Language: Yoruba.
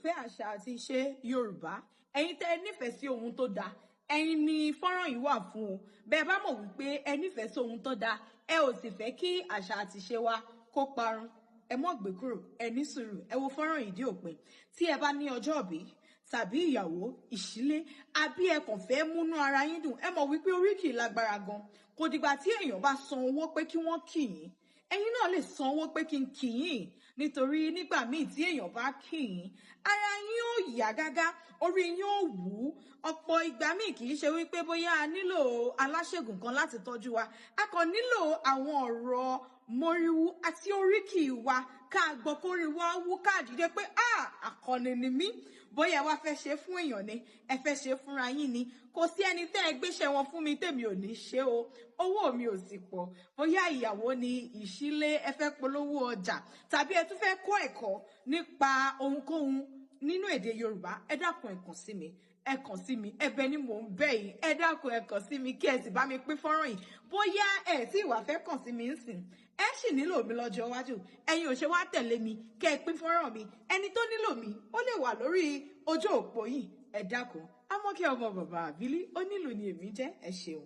Olólùfẹ́ àṣà àti ìṣe Yorùbá, ẹ̀yin tẹ́ ẹ nífẹ̀ẹ́ sí ohun tó dáa, ẹ̀yin ni fọ́nrán yìí wà fún o. Bẹ́ẹ̀ bá mọ̀ wípé ẹ nífẹ̀ẹ́ sí ohun tó dáa, ẹ ò sì fẹ́ kí àṣà àti ìṣe wa kó parun, ẹ mọ́ gbé kúrò, ẹ ní sùúrù, ẹ wo fọ́nrán yìí dé òpin. Tí ẹ bá ní ọjọ́ ìbí tàbí ìyàwó, ìṣílé, àbí ẹ kàn fẹ́ múnú ara yín dùn, ẹ mọ̀ wípé oríkì lágbára gan. Kò dìgbà tí èèyàn bá san owó pé kí wọ́n kì yín, ẹ̀yin náà lè san owó pé kí n kì yín, nítorí nígbà míì tí èèyàn bá kì yín, ara yín ó yá gágá, orí yín ó wú. Ọ̀pọ̀ ìgbà míì, kì í ṣe wípé bóyá a nílò aláṣègùn kan láti tọ́jú wa, a kàn nílò àwọn ọ̀rọ̀ moriwu àti oríkì wa, ká gbọ́ kórí wa wú, ká dìde pé a akọni ni mí. Bóyá ẹ wá fẹ́ ṣe fún èèyàn ni, ẹ fẹ́ ṣe fúnra yín ni, kò sí ẹni tẹ́ ẹ gbéṣẹ́ wọn fún mi tèmi ò ní ṣe o. Owó mi ò sì pọ̀. Bóyá ìyàwó ni, ìṣílé, ẹ fẹ́ polówó ọjà, tàbí ẹ tún fẹ́ kọ́ ẹ̀kọ́ nípa ohunkóhun nínú èdè Yorùbá, ẹ dákun, ẹ kàn sí mi, ẹ kàn sí mi. Ẹ̀bẹ̀ ni mò ń bẹ̀ yìí, ẹ dákun, ẹ kàn sí mi, kí ẹ sì bá mi pín fọ́nrán yìí. Bóyá ẹ tí ìwà fẹ́ kàn sí mi ń sìn, ẹ sì nílò mi lọ́jọ́ iwájú. Ẹ̀yin ò ṣe wá tẹ̀lé mi, kẹ́ ẹ pín fọ́nrán mi. Ẹni tó nílò mi, ó lè wà lórí ojú òpó yìí. Ẹ dákun. Amọ́kẹ́ ọmọ bàbá àbílí onílù ni èmi jẹ́. Ẹ ṣeun.